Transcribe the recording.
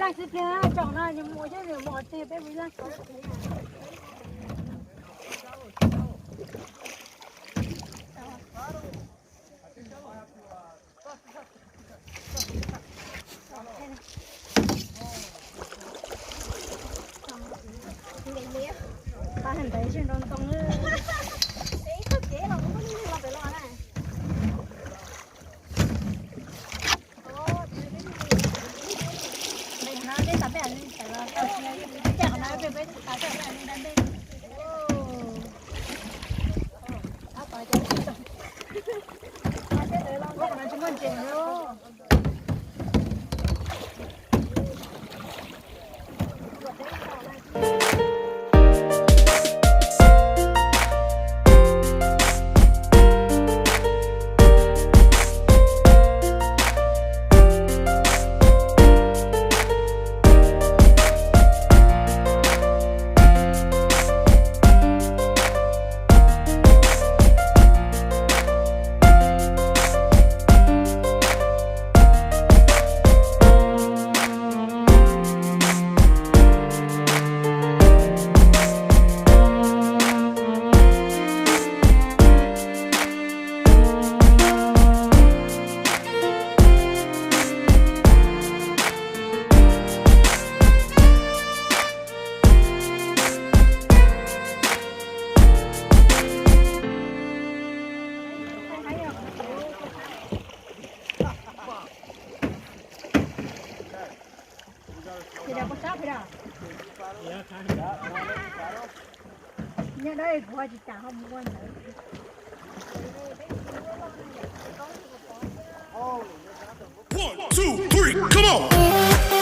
Xwb pliag tsoom no nws mus xwb, nws mus qhov twg peb mus laj. Qab ntawd nroo ntoo. Nyob dab kuv tsis kam ho mus ua ntawd. One, two, three, come on!